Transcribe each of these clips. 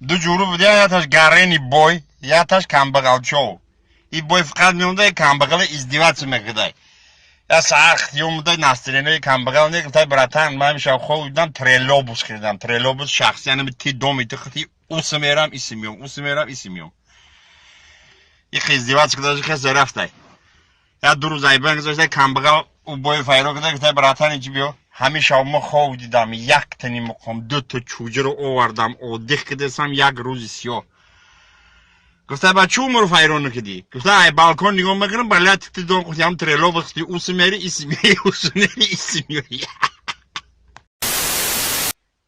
Ду ҷуру буда, яташ гарени бой, яташ камбағалчов. И бой фақат меомда, камбағала издеваться мекардай. Я саҳар хитиёмуда, настроение камбағал негуфтай: «Братан, ман мешав хоб дидам, троллейбус хирдам, троллейбус шахси, янами ти доми ти хити уси мерам, иси миём, уси мерам, иси миём». Ихе издеваться кардаш, хеса рафтай. Я 2 рӯз айбан гузаштай, камбағал у бои файро карда, гуфтай: «Братан, иҷи биё, ҳамин шаб мо хоб дидам, яктани муқом дута чӯҷаро овардам, оддих кардасам, як рӯзи сиёҳ». Гуфта: «Ба чӣ умр файрон кардӣ?» Гуфта: «Ай балкон нигоҳ мекунам, баля тити дом хутиам троллейбус хути уси мери, иси мери, уси мери, иси мери».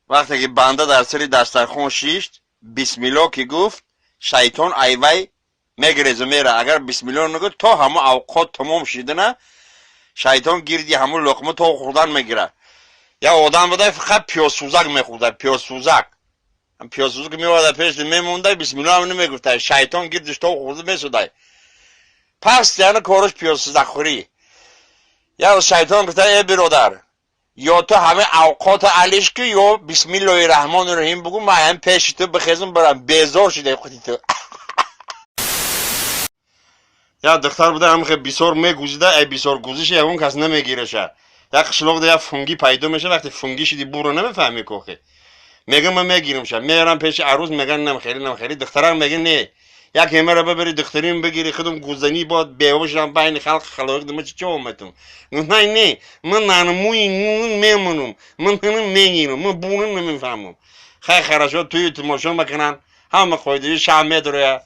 Вақте ки банда дар сари дастархон шишт, бисмилло ки гуфт, шайтон айвай мегирезу мера. Агар бисмилло нагӯ, то ҳамо авқот тамом шидана, шайтон гирди ҳамун луқма то хӯрдан мегирад. Як одам буда, фақат пиёзсӯзак мехӯрда, пиёзсӯзак. Пиёзсӯзак меоварда, пеши мемонда, бисмилло ҳам намегуфта, шайтон гирдиш то хӯрда месудай. Пас яъне кораш пиёзсӯзакхӯрӣ. Як шайтон гуфта: «Э биродар, ё ту ҳама авқота алиш ки, ё бисмиллоҳи раҳмони раҳим бугӯ, ман ҳам пеши ту бихезам барам, безор шуда худи ту». Як духтар буда, ҳам бисёр мегузида, ай бисёр гузиша ягон кас намегираша. Як қишлоқда як фунгӣ пайдо меша. Вақте фунгӣ шиди, буро намефаҳми кохе. Мега: «Ман мегиримша». Меарам пеши арӯз, меган: «Нам хеле, нам хеле». Духтарам мега: «Не, як ҳемара бабари, духтарим бигири, худум гузанӣ бод бева шудам, байни халқ халоиқ дима чи чо метум». Гуфтай: «Не, ман нармуи мемонум, ман мегирам, ман бурам намефаҳмам». Хай, хорошо, туи тумошо мекунанд, ҳама қоидаи шаҳ медроя,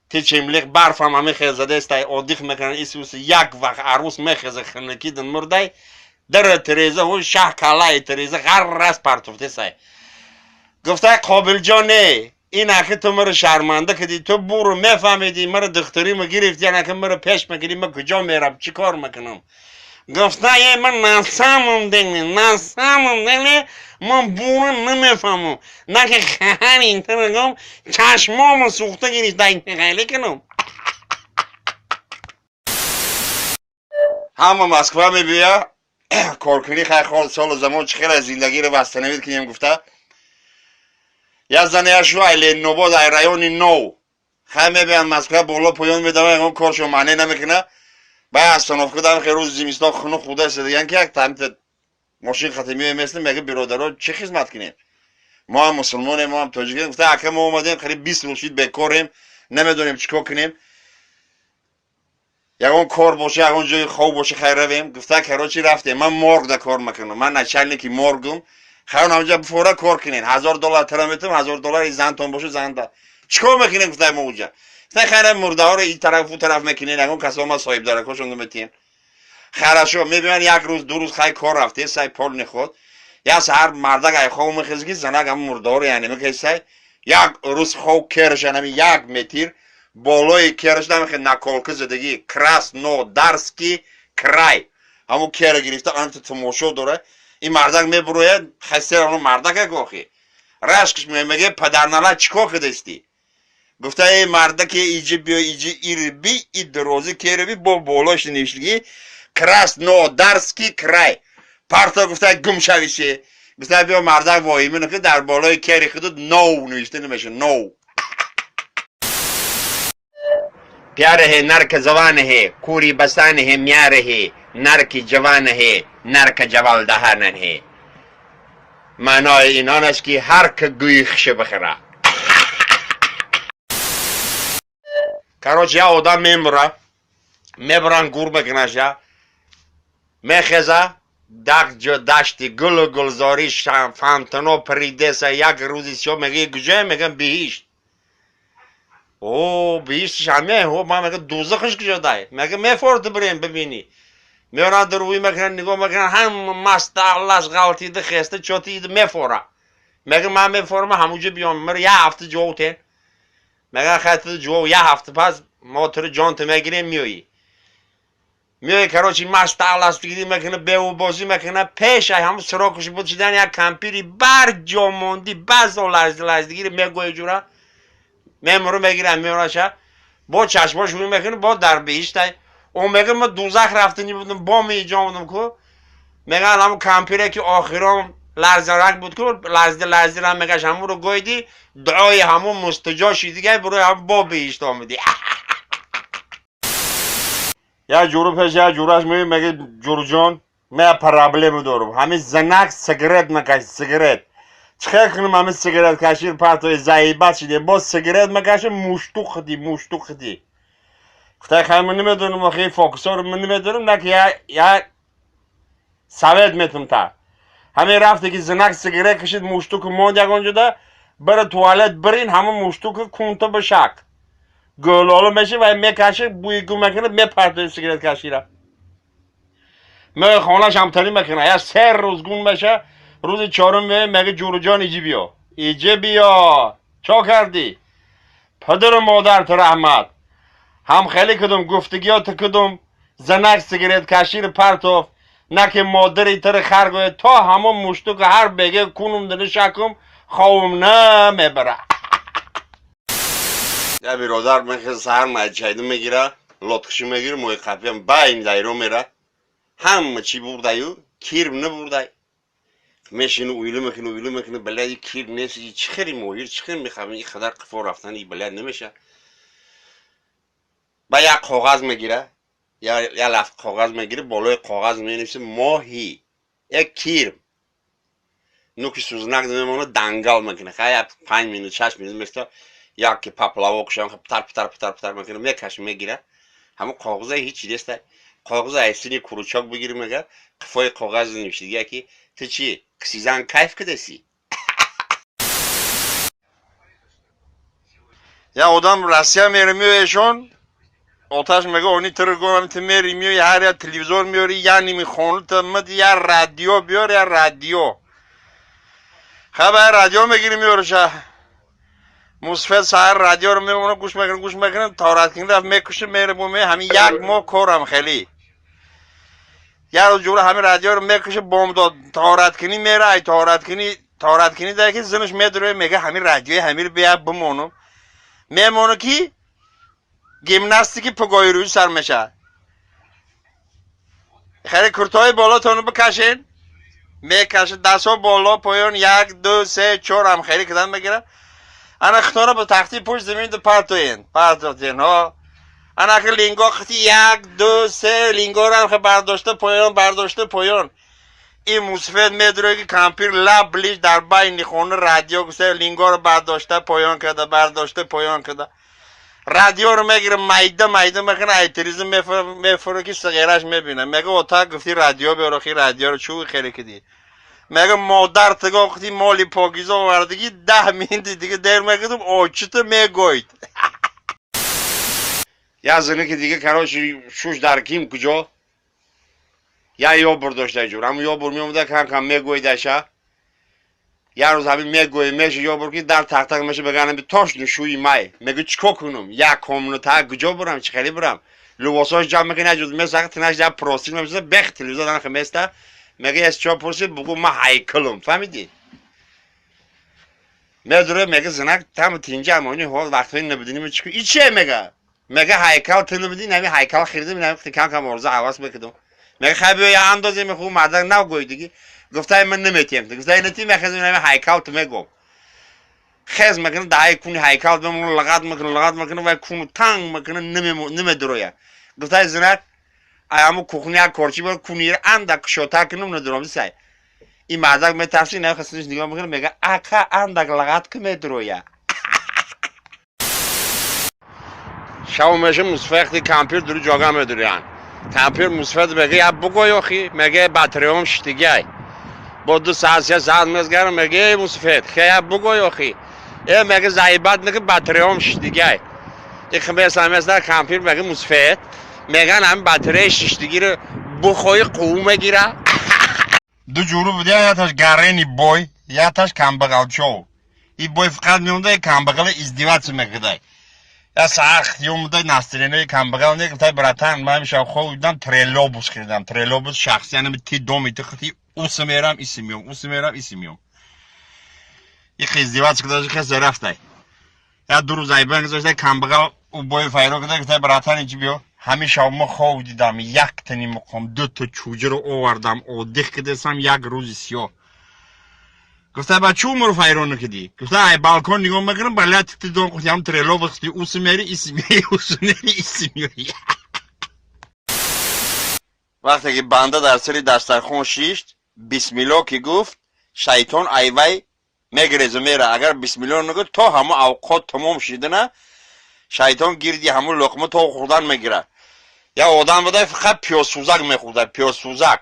ти чимлиқ барфам ҳами хезадестай, оддих мекунанд, исуси. Як вақт арӯс мехеза, хинакидан мурдай, дара тереза ҳо, шаҳ калаи тереза ғаррас партуфтесай. Гуфтай: «Қобилҷон, не, ин ахи ту маро шарманда кардӣ, ту буру мефаҳмидӣ, маро духтарима гирифтӣ, анаки маро пеш мекардӣ, ман куҷо мерам, чӣ кор мекунам?» Гуфта: «Е, ман на самом деле, на самом деле ман бура намефаҳмам, наки хаҳари интарагом чашмомо сӯхта гирифта, хеле кунам». Ҳама Москва мебиёя коркунӣ, хай, солу замон чӣ хеле зиндагиро восстановить кунем гуфта. Як зане, як шу ай Ленинобод, ай райони Нов, хай, мебиёянд Москва, боло поён медаванд, ягон коршо маъне намекуна. Баъд остановка дам, хе, рӯзи зимистон хунук худа диган, ки як тамта мошин хати меоем, местем, мега: «Биродаро, чӣ хизмат кунем? Мо ҳам мусулмонем, мо ҳам тоҷикем». Гуфта: «Ака, мо омадем, қариб 20 рӯз шид, бекорем, намедонем чӣ кор кунем, ягон кор боше, ягон ҷои хоб боше, хай, равем». Гуфта: «Короче, рафтем, ман моргда кор мекунам, ман начальники моргум, хайр, ҳамҷа фора кор кунен, 1000 доллар тара метам, 1000 доллари зантон боше, занда чӣ кор мекунем?» Гуфта: «Мо уҷа», гуфта, «хайр, мурдаҳоро и тараф, у тараф мекунен, ягон касо ма соҳибдаракошон метиҳем». Хорошо, мебинан, як рӯз, 2 рӯз, хай, кор рафте, сай полный ход. Як саҳар мардак ай хоб мехеза, ки занак ҳама мурдаҳоро яъне мекесай. Як рӯз хоб кераша, нами як метр болои кераш намехе наколка задагӣ: «Краснодарский край». Ҳамун кера гирифта, анта тамошо дора. Ин мардак мебурояд, хасера мардака гохи рашкш меге: «Падарнала, чӣ кор кардастӣ?» Гуфта: «Эй мардаке, иҷи биё, иҷи ирби и дрози кераби, бо болош навиштагӣ Краснодарский край». Парто гуфта: «Гум шавише». Гуфта: «Биё, мардак воҳима, ки дар болои кери худут нов навишта намеша нов». प्यार है नरक जवान है, कूरी बसान है, म्यार है, नरक जवान है, नरक जवाल दहन है. Маънои ин он аст, ки ҳар ки гӯи хиша бихӯра. Короче, як одам мемура, мебаранд, гур мекунаша, мехеза, дак ҷо дашти гулу гулзорӣ, фантано паридеса. Як рӯзи сиёҳ мега: «Куҷое?» Меган: «Биҳишт». О, биҳиштиш ҳаме ҳо, ман мега: «Дӯзахаш куҷо дай?» Мега: «Мефорти, бирем, бибинӣ». Меоранд, рӯй мекунанд, нигоҳ мекунанд, ҳама маста аллаш ғалтида, хеста чотида мефора. Мега: «Ман мефорам, ҳамуҷо биём, мара як ҳафта ҷавоб тен». Мега: «Хай, ту ҷавоб, як ҳафта пас мо туро ҷонта мегирем, меоӣ». Меои, короче, маста алластигиди мекуна, бевубозӣ мекуна, пешай ҳамун срокаш буд шидан, як кампири бар ҷо монди, баъзо ларзидагири мегӯя ҷура мемуру мегирам, меораша, бо чашмош рӯй мекуна, бо дар биҳиштай. О, мега: «Ма дузах рафтани будам, бо меиҷо будам ку». Меган: «Ҳамун кампире, ки охирон Ларзарак буд ку ларзида ларзида мегашт, ҳамонро гӯйдӣ, дуои ҳамон мустаҷо шидига, барои ҳам бо биҳишт омадӣ. Я ҷуру пеш я ҷураш меои, меги: «Ҷурҷон, ман проблема дорам, ҳамин занак сигарет мекашид, сигарет чӣ хел кунам? Ҳамин сигарет кашир партои заибат шиде, боз сигарет мекаши, муштуқ хиди, муштуқ хиди». Гуфтай: «Хай, ман намедонам, охи фокусоро ман намедонам, на ки я совет метам та. Ҳамин рафте ки занак сигарет кашид, муштуки монд ягон ҷода, бара туалет бирин, ҳамон муштуки кунта бишак гӯлоло меши ва мекаши, бӯи гу мекунад, мепартои сигарет кашира». Меои хонаш, ҳамтарӣ мекуна, я 3 рӯз гун меша. Рӯзи чорум меои, меги: «Ҷуруҷон, иҷи биё, иҷи биё, чо кардӣ? Падару модарт раҳмат, ҳам хеле кудум, гуфтагиёту кудум, занак сигарет кашир партоф, на ки модари тири хар гӯяд, то ҳамон муштуки ҳар беге кунум дини шакум, ховум намебара». Я биродар мехе саҳар майчайду мегира, лоткаши мегира, мои қапиям байн дайро мера, ҳама чӣ бурдаю, кирм набурдай. Мешину уйлу мекуни, уйлу мекуни, баляди кир нест, чӣ хели моҳир, чӣ хел мехавем, ин қадар қифо рафтан и баляд намеша. Ба як коғаз мегира, я лафт коғаз мегира, болои коғаз менависа: «Моҳӣ, як кирм». Нуки сӯзнак мемона, дангал мекуна. Хай, як 5 минут, 6 минут места, як ки поплавок шам, птар птар птар птар мекуна, мекаша, мегира. Ҳамон коғаза ҳеч неста. Коғаза айсини крючок бигири, мега, қифои коғаз навиштига ки: «Ту чӣ кисизан кайф кидаси?» Я одам Россия мере, меоешон, оташ мега: «Они тир гонам, ту мери меои, ҳар я телевизор меори, я ними хоната мад, я радио биёр, я радио». Хабар радио мегири, меориша. Мусфед саҳар радиоро мемона, гӯш мекунад, гӯш мекунад, тораткини рафт, мекуши, мере, буме, ҳамин як моҳ корам хеле. Як рӯз ҷура ҳамин радиоро мекуши, бомдод тораткинӣ мера, ай тораткинӣ, тораткинӣ дар ки зинаш медуре, мега: «Ҳамин радиои ҳамир бия бимонам». Мемона ки гимнастики пугои рӯй сар мешавад. Хеле куртои болотонро бикашен. Мекашад, дастҳо боло поён, як, ду, се, чор, ҳам хеле кидан мегирад. Ана хитора ба тахти пушт замин партоен, партотен ҳо. Ана ки линго қити, як, ду, се, лингоро ҳам бардошта поён, бардошта поён. Ин мусфед медуре ки кампир лаб лиш дар байни хона радио гуфта, лингоро бардошта поён карда, бардошта поён карда. Радиоро мегира, майда майда мекуна, ай телевизор мефура ки сиғераш мебина. Мега: «Ота, гуфти радио биёр, охи радиоро чӯ хеле киди?» Мега: «Модар тиго қити моли покиза овардагӣ, 10 минути дига дер мекардум, очита мегӯйд». Я зане ки дига, короче, шуш дар ким куҷо я ёбур дошта ҷур, ҳамн ёбур меомада, кам кам мегӯйдаша. Як рӯз ҳамин мегӯй меша, ёбур ки дар тақтақ меша, беганами тошну шӯи май. Мегӯ: «Чӣ кор кунам? Як комната куҷо бурам, чӣ хеле бурам?» Либосҳош ҷамъ мекунад, як ҷуз месаха, тинаш як простынь мемеса, бех телевизор данаха места. Мега: «Эс чо пурсид, бугӯ ма ҳайкалум, фаҳмидӣ?» Медуре, мега: «Зинак там тинҷа амони ҳол вақтҳои набудиним чӣ и чие?» Мега: «Ҳайкал ту набудӣ, нами ҳайкал хиридим, нами кам кам орзу ҳавас мекардум». Мега: «Хай, биё я андозем». Хуб, мардак нав гӯй диги. Гуфтаи ман наметием, гуфтаи натим, мехезем, нами ҳайкал ту мегӯм. Хез мекунад, даҳаи куни ҳайкал бемона, лағат мекунад, лағат мекунад, вай куну танг мекунад, намедуроя. Гуфтаи зинак: «Ай ҳамун кухня як корчи бор, кунира андак кушодтар кунам, надуром сай». Ин мардак метарси, нахасинаш нигоҳ мекунад, мега: «Ака, андак лағат ки медуроя». Шав меша, мусфехти кампир дури ҷога медурянд. Кампир мусфед мега: «Я бугӯй охи». Мега: «Батареям шиштигай». Бо 2 саат, 3 саат мезгарам. Мега: «Эй мусфед, хе я бугӯй охи». Э, мега, «заибат неки, батареям шиштигай». Ихмеса меса, кампир мега: «Мусфед, меган ҳамин батареяи шиштигиро бухои, қувву мегира». Ду ҷуру буда: яташ гарени бой, яташ камбағалчов. И бой фақат меомда, камбағала издеваться мекардай. Я саҳар хитиёмуда, настроение камбағал не. Гуфтай: «Братан, ман ҳамеша хоб дидам, троллейбус хиридам, троллейбус шахси, яъне ти доми ти хити уси мерам, иси миём, уси мерам, иси миём». Их издеваться кардаш, хеса рафтай. Я 2 рӯз айбан гузошта, камбағал у бои файро карда, гуфтай: «Братан, инҷи биё, ҳамин шаб мо хоб дидам, як тани муқом дута чӯҷаро овардам, оддих кардасам, як рӯзи сиёҳ». Гуфта ба чӣ умр файрон кидӣ? Гуфта ай балкон нигоҳ мекунам, баля тити дон қутиям трело бихти уси мери, иси мери, уси мери, иси мери. Вақте ки банда дар сари дастархон шишт, бисмилло ки гуфт, шайтон айвай мегирезу мера. Агар бисмилло нагуфт, то ҳамун авқот тамом шидана, шайтон гирди ҳамун луқма то хӯрдан мегирад. Як одам буда, фақат пиёзсӯзак мехӯрда, пиёзсӯзак.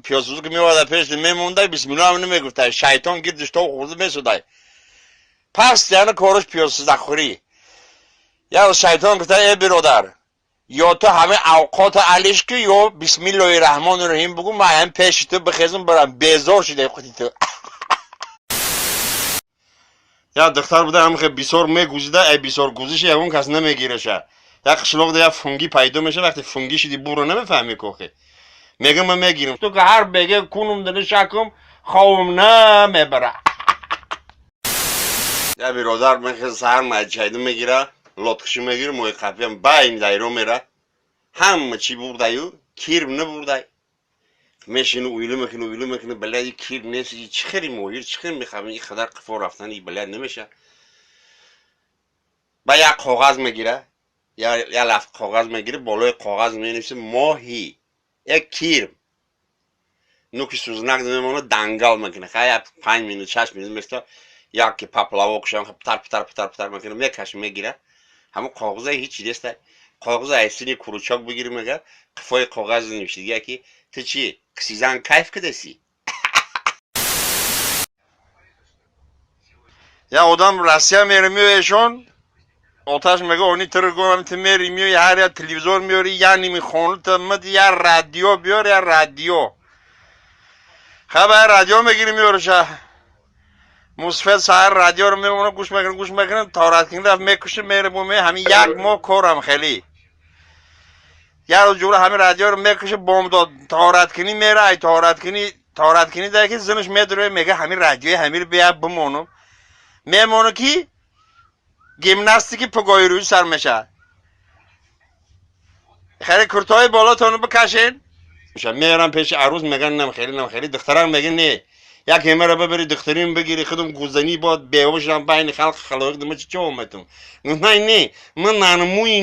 Пиёзсӯзак меоварда пеши мемонда, бисмилло ҳам намегуфта, шайтон гирдиш то хӯрда месудай. Пас яъне кораш пиёзсӯзакхӯрӣ. Як рӯз шайтон гуфта: э биродар, ё ту ҳамаи авқота алиш ки, ё бисмиллоҳи раҳмони раҳим бугӯ, ман ҳам пеши ту бихезам барам, безор шуда худи ту. Як духтар буда, ҳам хе бисёр мегузида, ай бисёр гузиши ягон кас намегираша. Як қишлоқда як фунги пайдо меша, вақте фунги шиди буро намефаҳми кохе. Мегам ман мегирам. Ту ки ҳар беге кунум дили шакум, ховум намебара. Я биродар мехе саҳар майчайду мегира, лоткиши мегира, мои қапиям байн дайро мера. Ҳама чӣ бурдаю, кирм набурдай. Мешину уйлу мекуни, уйлу мекуни, баляди кир нест, чӣ хели моҳир, чӣ хел мехавем, ин қадар қифо рафтан, и баляд намеша. Ба як коғаз мегира, я лафт коғаз мегира, болои коғаз менависа моҳӣ, як кирм. Нуки сӯзнак мемона, дангал мекуна. Хай як 5 минут, 6 минут места, як ки поплавок шам, птар птар птар птар мекуна, мекаша, мегира. Ҳамон коғаза ҳеҷ неста. Коғаза айсини куручок бигир мега, қифои коғаз навиштига ки ту чӣ, кисизан кайф кидаси? Я одам Россия мере меоешон, оташ мега они тир гонам, ту мери меои, ҳар я телевизор меори, я ними хона мад, я радио биёр, я радио. Хабар радио мегири меориша. Мусфед саҳар радиоро мемона, гӯш мекунам, гӯш мекунам, тораткин рафт мекуши, мере буме, ҳамин як моҳ корам хеле. Як рӯз ҷура ҳамин радиоро мекуши, бом дод, тораткинӣ мера, ай тораткинӣ, тораткинӣ дар ки зинаш медуре, мега ҳамин радиои ҳамир бия бимонам. Мемону ки гимнастики пугои рӯй сар мешавад. Хеле куртои болотонро бикашен. Меорам пеши арӯз, меган нам хеле, нам хеле, духтарам мега не. Як ҳемаро бибари, духтарим бигири, худум гузанӣ бод беҳушам байни халқ халоиқ дима чӣ чо омадум. Гуфтай не, ман нармуи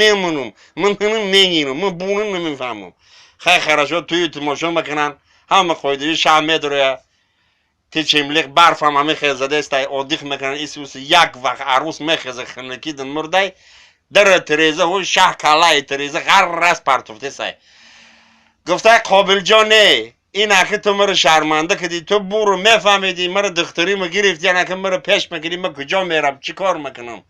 мемонам, ман ҳана мегирам, ман бурун намефаҳмам. Хай хорошо, туи тамошо мекунанд, ҳама қоидаи шаҳр медуроя. Ти чимлиқ барфам ҳами хезадестай, одих мекунанд, исуси як вақт арӯс мехеза, хинакидин мурдай, дара тереза, ҳо шаҳ калаи тереза ғаррас партуфтесай. Гуфтай Қобилҷон не, ин аки ту маро шарманда кардӣ, ту буру мефаҳмидӣ, маро духтарима гирифтӣ, ан аки маро пеш мекунӣ, ман куҷо мерам, чӣ кор мекунам?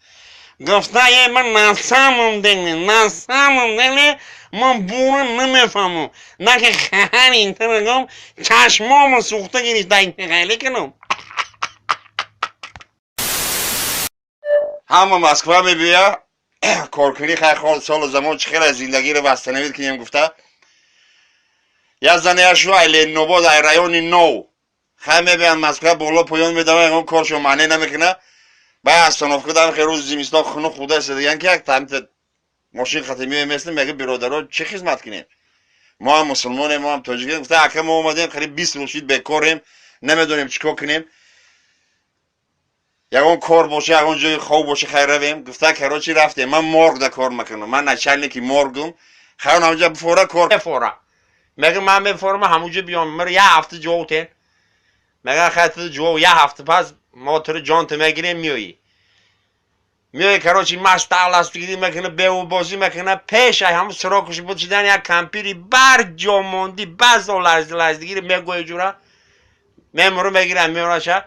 Гуфта е ман насамам деле, насамам деле, ман буру намефаҳмам. На ки хахар ин тирагом чашмомо сӯхта гирифта, хеле кунам. Ҳама Москва мебия, коркунӣ хай хол солу замон чӣ хела зиндагиро восстановить кунем гуфта. Я зане я шу ай Ленинобод, ай райони нов. Хай мебиян Москва боло поён медаван, ягон коршо маъне намекуна. Бай остановка дам хе рӯзи зимистон хунук худа диган ки як тамта мошин хати меоем местем, мега биродаро чӣ хизмат кунем? Мо ҳам мусулмонем, мо ҳам тоҷикем. Гуфта ака мо омадем, қариб 20 рӯз шид бекорем, намедонем чӣ кор кунем. Ягон кор боше, ягон ҷои хоб боше, хай равем. Гуфта короче рафтем, ман морг да кор мекунам, ман начальники моргум. Хай он ҳамҷа бифора кор мефора. Мега ман мефорам ҳамуҷа биём, мара як ҳафта ҷо тен. Мега хай ту ҷо як ҳафта пас мо туро ҷон ту мегирем, меоӣ. Меои короче маст аластигирӣ мекуна, беубозӣ мекуна, пеш ай ҳамун срокаш буд шидан як кампири бар ҷо монди, баъзо ларзи ларзигири мегӯя ҷура. Мемуру мегирам, меораша.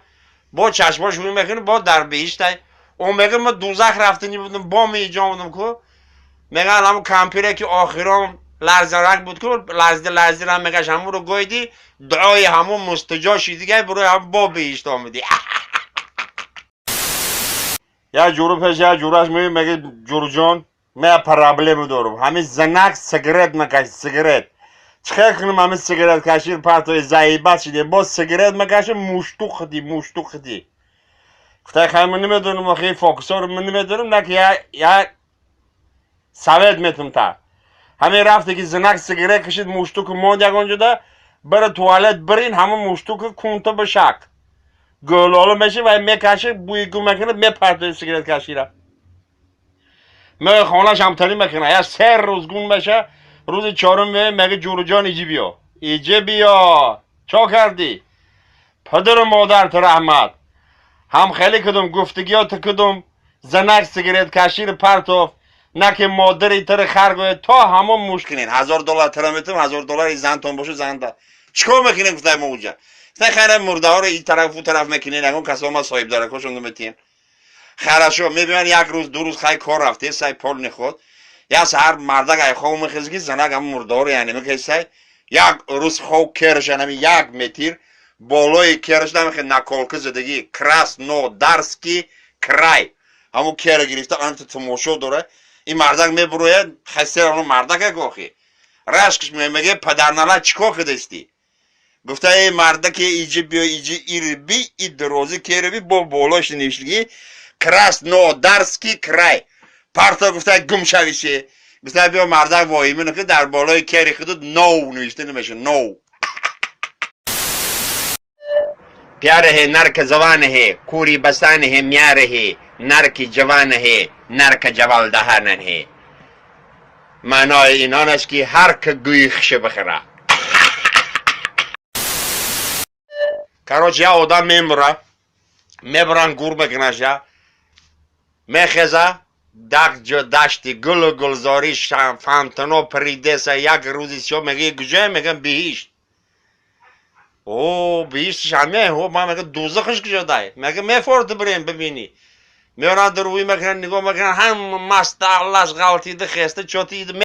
Бо чашмош рӯй мекуна, бо дар биҳиштай. О мега ма дузах рафтанӣ будам, бо меиҷо будам ку. Меган ҳамун кампире ки охирон ларзарак буд ку, ларзида ларзира мегаш ҳамунро гӯйди, дуои ҳамун мустаҷо шидигай, барои ҳам бо биҳишт омадӣ. Я ҷуру пеш я ҷураш меои, меги ҷуруҷон, ман як проблема дорам. Ҳамин занак сигарет мекашид, сигарет. Чӣ хел кунам ҳамин сигарет кашид, партои заибат шиде, боз сигарет мекашид, муштуқ хидӣ, муштуқ хидӣ. Гуфтай хай ман намедонам, охи фокусоро ман намедонам, на ки я совет метам та. Ҳамин рафте ки занак сигарет кашид, муштуку монд ягон ҷода, бара туалет бирин, ҳамун муштуку кунта бишак. Гулолу меши ва мекаши, бӯи гул мекунад, мепартои сигарет кашира. Ме хонаш ҳамтарӣ мекунад. Я се рӯз гун меша, рӯзи чорум мега ҷуруҷон иҷи биё. Иҷи биё. Чо кардӣ? Падару модар ту раҳмат. Ҳам хеле кудум, гуфтагиё ту кудум, занак сигарет кашири партоф, на ки модари тури хар гӯяд, то ҳамон муш кунед. $1000 тара метум, $1000 зантон бошу занта. Чикор мекунем гуфтай мо уҷа? Гуфтай хайра мурдаҳоро ин тараф у тараф мекунед, ягон касо ма соҳибдаракошонро метиҳем. Хорошо, мебинан як рӯз, ду рӯз хай кор рафте, сай пол неход. Я саҳар мардак ай хов мехез ки занак ҳамон мурдаҳоро яъне мекесай, як рӯз хов керашан ҳами як метр болои кераш намехе наколка задагӣ Краснодарский край. Ҳамон кера гирифта анта тамошо дора. Ин мардак мебурояд, хасер ҳамон мардака гохи. Рашкиш мега падарнала чикор кардасти? Гуфта эй мардаке иҷи биё иҷи ирби и дрози кераби бо болош навиштагӣ Краснодарский край. Парто гуфта гум шавише. Гуфта биё мардак воҳима ки дар болои кери худут ноу навишта намеша ноу. प्यार है नरक जवान है कूरी बसान है म्यार है नरक जवान है नरक जवाल दहन है. Маънои инон аст ки ҳар ки гӯи хиша бихӯра. Короче, як одам мемура, мебаранд гур мекунаша, мехеза дак ҷо дашти гулу гулзорӣ фантано придеса як рӯзи сиёҳ мега куҷое? Мегӯям биҳишт. О, биҳиштиш ҳаме, ҳо ман мега дӯзахаш куҷо дай? Мега мефорти бирем бибинӣ. Меоранд дурвӯй мекунанд, нигоҳ мекунанд, ҳама маста аллаш ғалтида хеста чотида.